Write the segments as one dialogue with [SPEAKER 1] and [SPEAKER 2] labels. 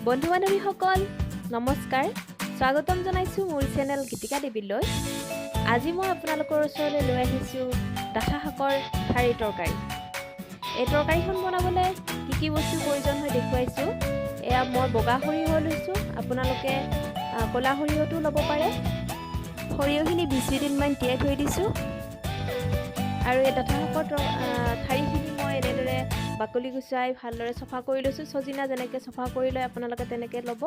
[SPEAKER 1] বন্ধু বান্ধৱীসকল নমস্কাৰ, স্বাগতম জনাইছোঁ মোৰ চেনেল গীতিকা দেৱীলৈ। আজি মই আপোনালোকৰ ওচৰলৈ লৈ আহিছোঁ ডাঠা শাকৰ ঠাৰি তৰকাৰী। এই তৰকাৰীখন বনাবলৈ কি কি বস্তুৰ প্ৰয়োজন হয় দেখুৱাইছোঁ। এয়া মই বগা সৰিয়হ লৈছোঁ, আপোনালোকে ক'লা সৰিয়হটো ল'ব পাৰে। সৰিয়হখিনি 20 মিনিটমান তিয়াই থৈ দিছোঁ। আৰু এই ডাঠা শাকৰ ঠাৰিখিনি মই এনেদৰে বাকলি গুচাই ভালদৰে চফা কৰি লৈছোঁ। চজিনা যেনেকৈ চফা কৰি লয়, আপোনালোকে তেনেকৈ ল'ব।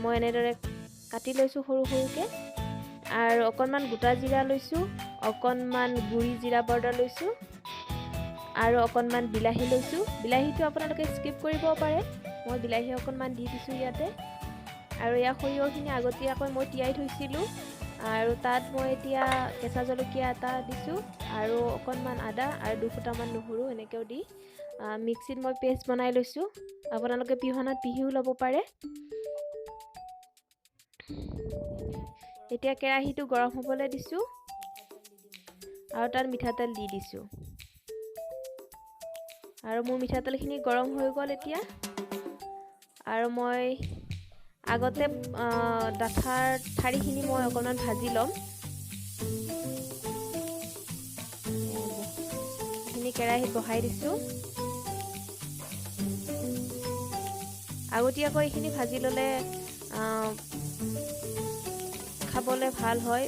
[SPEAKER 1] মই এনেদৰে কাটি লৈছোঁ সৰু সৰুকৈ। আৰু অকণমান গোটা জিৰা লৈছোঁ, অকণমান গুড়ি জিৰা পাউডাৰ লৈছোঁ আৰু অকণমান বিলাহী লৈছোঁ। বিলাহীটো আপোনালোকে স্কিপ কৰিব পাৰে, মই বিলাহী অকণমান দি দিছোঁ ইয়াতে। আৰু এয়া সৰিয়হখিনি আগতীয়াকৈ মই তিয়াই থৈছিলোঁ। আৰু তাত মই এতিয়া কেঁচা জলকীয়া এটা দিছোঁ আৰু অকণমান আদা আৰু দুফুটামান নহৰু এনেকৈও দি মিক্সিত মই পেষ্ট বনাই লৈছোঁ। আপোনালোকে পিহনাত পিহিও ল'ব পাৰে। এতিয়া কেৰাহীটো গৰম হ'বলৈ দিছোঁ আৰু তাত মিঠাতেল দি দিছোঁ। আৰু মোৰ মিঠাতেলখিনি গৰম হৈ গ'ল এতিয়া। আৰু মই আগতে ডাঠাৰ ঠাৰিখিনি মই অকণমান ভাজি ল'ম। এইখিনি কেৰাহীত বহাই দিছোঁ। আগতীয়াকৈ এইখিনি ভাজি ল'লে খাবলৈ ভাল হয়।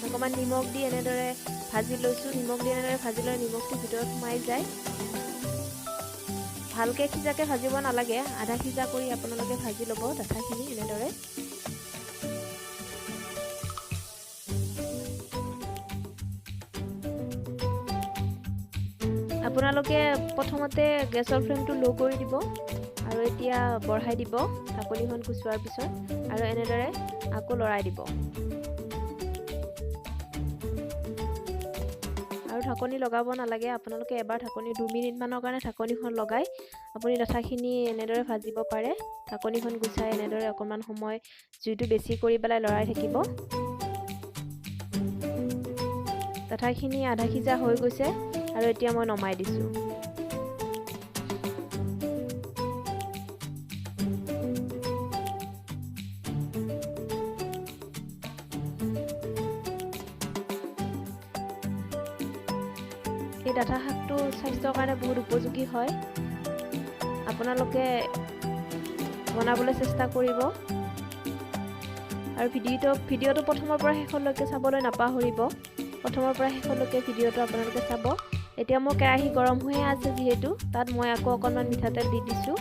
[SPEAKER 1] অকণমান নিমখ দি এনেদৰে ভাজি লৈছোঁ। নিমখ দি এনেদৰে ভাজি ল'লে নিমখটো ভিতৰত সোমাই যায়। ভালকৈ সিজাকৈ ভাজিব নালাগে, আধা সিজা কৰি আপোনালোকে ভাজি ল'ব ডাঠাখিনি এনেদৰে। আপোনালোকে প্ৰথমতে গেছৰ ফ্লেমটো ল' কৰি দিব আৰু এতিয়া বঢ়াই দিব ঢাকনিখন গুচোৱাৰ পিছত, আৰু এনেদৰে আকৌ লৰাই দিব। আৰু ঢাকনি লগাব নালাগে, আপোনালোকে এবাৰ ঢাকনি 2 মিনিটমানৰ কাৰণে ঢাকনিখন লগাই আপুনি ডাঠাখিনি এনেদৰে ভাজিব পাৰে। ঢাকনিখন গুচাই এনেদৰে অকণমান সময় জুইটো বেছি কৰি পেলাই লৰাই থাকিব। ডাঠাখিনি আধা সিজা হৈ গৈছে আৰু এতিয়া মই নমাই দিছোঁ। এই ডাঠা শাকটো স্বাস্থ্যৰ কাৰণে বহুত উপযোগী হয়, আপোনালোকে বনাবলৈ চেষ্টা কৰিব। আৰু ভিডিঅ'টো প্ৰথমৰ পৰা শেষলৈকে চাবলৈ নাপাহৰিব। প্ৰথমৰ পৰা শেষলৈকে ভিডিঅ'টো আপোনালোকে চাব। এতিয়া মোৰ কেৰাহী গৰম হৈয়ে আছে যিহেতু, তাত মই আকৌ অকণমান মিঠাতেল দি দিছোঁ।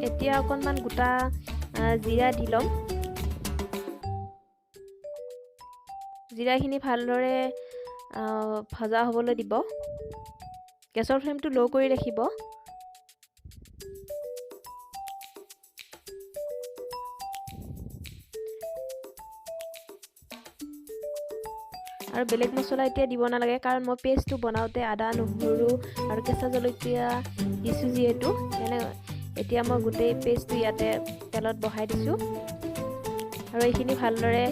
[SPEAKER 1] এতিয়া অকণমান গোটা জিৰা দি ল'ম। জিৰাখিনি ভালদৰে ভজা হ'বলৈ দিব। গেছৰ ফ্লেমটো ল' কৰি ৰাখিব। আৰু বেলেগ মছলা এতিয়া দিব নালাগে, কাৰণ মই পেষ্টটো বনাওঁতে আদা, নহৰু আৰু কেঁচা জলকীয়া দিছোঁ যিহেতু। এনে এতিয়া মই গোটেই পেষ্টটো ইয়াতে তেলত বহাই দিছোঁ আৰু এইখিনি ভালদৰে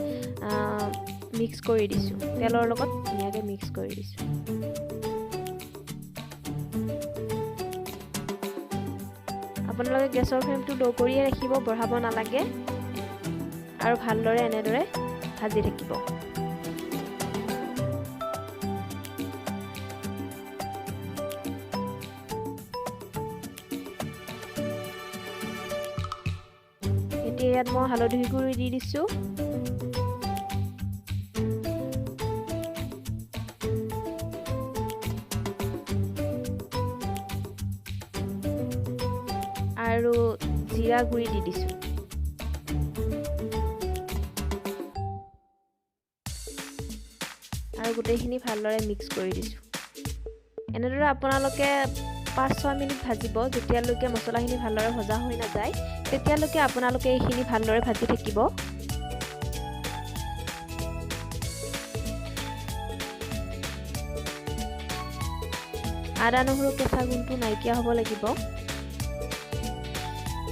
[SPEAKER 1] মিক্স কৰি দিছোঁ, তেলৰ লগত ধুনীয়াকৈ মিক্স কৰি দিছোঁ। আপোনালোকে গেছৰ ফ্লেমটো ল' কৰিয়ে ৰাখিব, বঢ়াব নালাগে। আৰু ভালদৰে এনেদৰে ভাজি থাকিব। এতিয়া ইয়াত মই হালধি গুড়ি দি দিছোঁ। আৰু জিৰা গুড়ি দি দিছোঁ। আৰু গোটেইখিনি ভালদৰে মিক্স কৰি দিছোঁ। এনেদৰে আপোনালোকে 5-6 মিনিট ভাজিব। যেতিয়ালৈকে মছলাখিনি ভালদৰে ভজা হৈ নাযায়, তেতিয়ালৈকে আপোনালোকে এইখিনি ভালদৰে ভাজি থাকিব। আদা, নহৰু কেঁচা গোন্ধটো নাইকিয়া হ'ব লাগিব।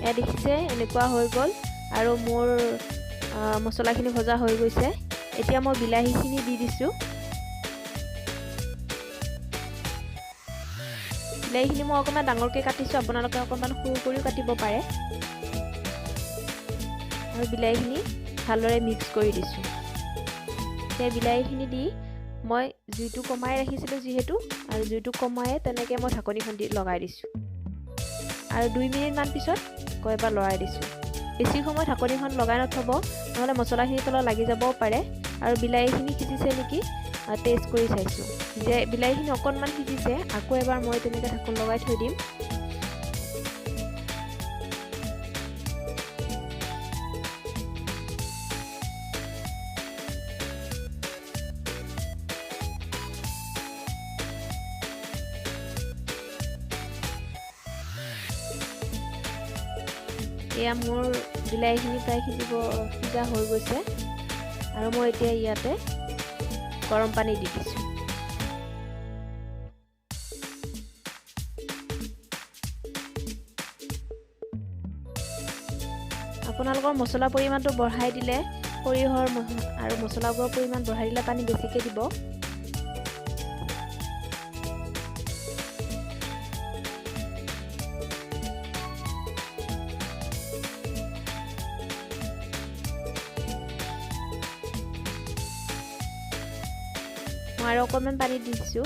[SPEAKER 1] এয়া দেখিছে, এনেকুৱা হৈ গ'ল। আৰু মোৰ মছলাখিনি ভজা হৈ গৈছে। এতিয়া মই বিলাহীখিনি দি দিছোঁ। বিলাহীখিনি মই অকণমান ডাঙৰকৈ কাটিছোঁ, আপোনালোকে অকণমান সৰু কৰিও কাটিব পাৰে। আৰু বিলাহীখিনি ভালদৰে মিক্স কৰি দিছোঁ। এতিয়া বিলাহীখিনি দি মই জুইটো কমাই ৰাখিছিলোঁ যিহেতু, আৰু জুইটো কমাই তেনেকৈ মই ঢাকনিখন দি লগাই দিছোঁ। আৰু 2 মিনিটমান পিছত আকৌ এবাৰ লৰাই দিছোঁ। বেছি সময় ঢাকনিখন লগাই নথ'ব, নহ'লে মছলাখিনি তলত লাগি যাবও পাৰে। আৰু বিলাহীখিনি সিজিছে নেকি টেষ্ট কৰি চাইছোঁ। যে বিলাহীখিনি অকণমান সিজিছে, আকৌ এবাৰ মই তেনেকৈ ঢাকোন লগাই থৈ দিম। এয়া মোৰ বিলাহীখিনি প্ৰায় সিজা হৈ গৈছে। আৰু মই এতিয়া ইয়াতে গৰম পানী দি দিছোঁ। আপোনালোকৰ মছলা পৰিমাণটো বঢ়াই দিলে, সৰিয়হৰ আৰু মছলাবোৰৰ পৰিমাণ বঢ়াই দিলে পানী বেছিকৈ দিব। মই আৰু অকণমান পানী দিছোঁ।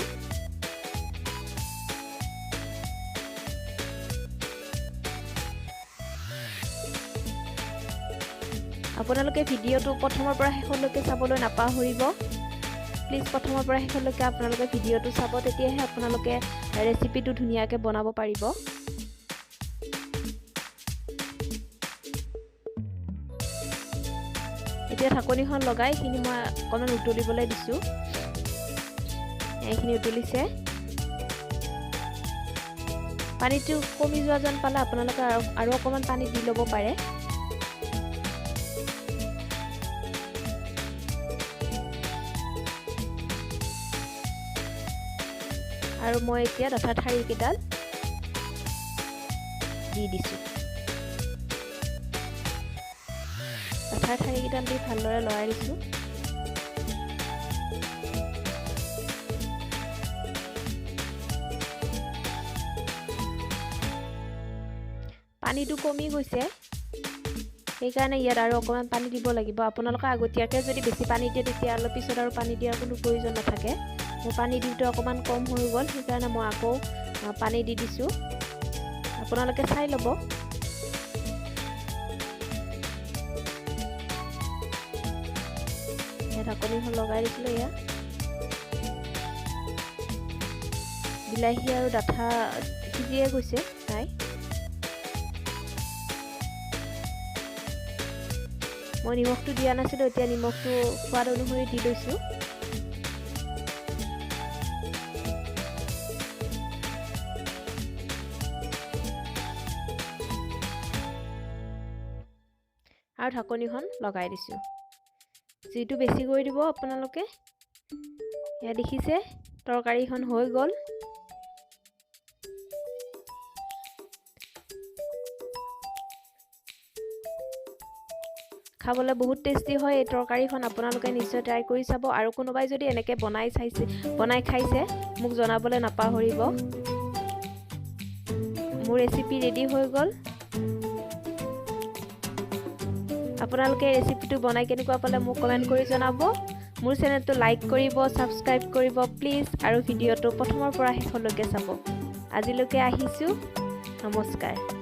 [SPEAKER 1] আপোনালোকে ভিডিঅ'টো প্ৰথমৰ পৰা শেষলৈকে চাবলৈ নাপাহৰিব। প্লিজ প্ৰথমৰ পৰা শেষলৈকে আপোনালোকে ভিডিঅ'টো চাব, তেতিয়াহে আপোনালোকে ৰেচিপিটো ধুনীয়াকৈ বনাব পাৰিব। এতিয়া ঢাকনিখন লগাই এইখিনি মই অকণমান উতলিবলৈ দিছোঁ। এইখিনি উতলিছে। পানীটো কমি যোৱা যেন পালে আপোনালোকে আৰু অকণমান পানী দি ল'ব পাৰে। আৰু মই এতিয়া ডাঠা ঠাৰিকেইডাল দি দিছোঁ। ডাঠা ঠাৰিকেইডাল দি ভালদৰে লৰাই দিছোঁ। পানীটো কমি গৈছে, সেইকাৰণে ইয়াত আৰু অকণমান পানী দিব লাগিব। আপোনালোকে আগতীয়াকৈ যদি বেছি পানী দিয়ে তেতিয়া অলপ পিছত আৰু পানী দিয়াৰ কোনো প্ৰয়োজন নাথাকে। মোৰ পানী দিওঁতে অকণমান কম হৈ গ'ল, সেইকাৰণে মই আকৌ পানী দি দিছোঁ। আপোনালোকে চাই ল'ব। ঢাকনিখন লগাই দিছিলোঁ। এয়া বিলাহী আৰু ডাঠা সিজিয়ে গৈছে প্ৰায়। মই নিমখটো দিয়া নাছিলোঁ, এতিয়া নিমখটো সোৱাদ অনুসৰি দি লৈছোঁ। আৰু ঢাকনিখন লগাই দিছোঁ। জুইটো বেছি কৰি দিব আপোনালোকে। এয়া দেখিছে তৰকাৰীখন হৈ গ'ল। খাবলৈ বহুত টেষ্টি হয় এই তৰকাৰীখন, আপোনালোকে নিশ্চয় ট্ৰাই কৰি চাব। আৰু কোনোবাই যদি এনেকৈ বনাই খাইছে মোক জনাবলৈ নাপাহৰিব। মোৰ ৰেচিপি ৰেডি হৈ গ'ল। আপোনালোকে ৰেচিপিটো বনাই কেনেকুৱা পালে মোক কমেণ্ট কৰি জনাব। মোৰ চেনেলটো লাইক কৰিব, ছাবস্ক্ৰাইব কৰিব প্লিজ, আৰু ভিডিঅ'টো প্ৰথমৰ পৰা শেষলৈকে চাব। আজিলৈকে আহিছোঁ, নমস্কাৰ।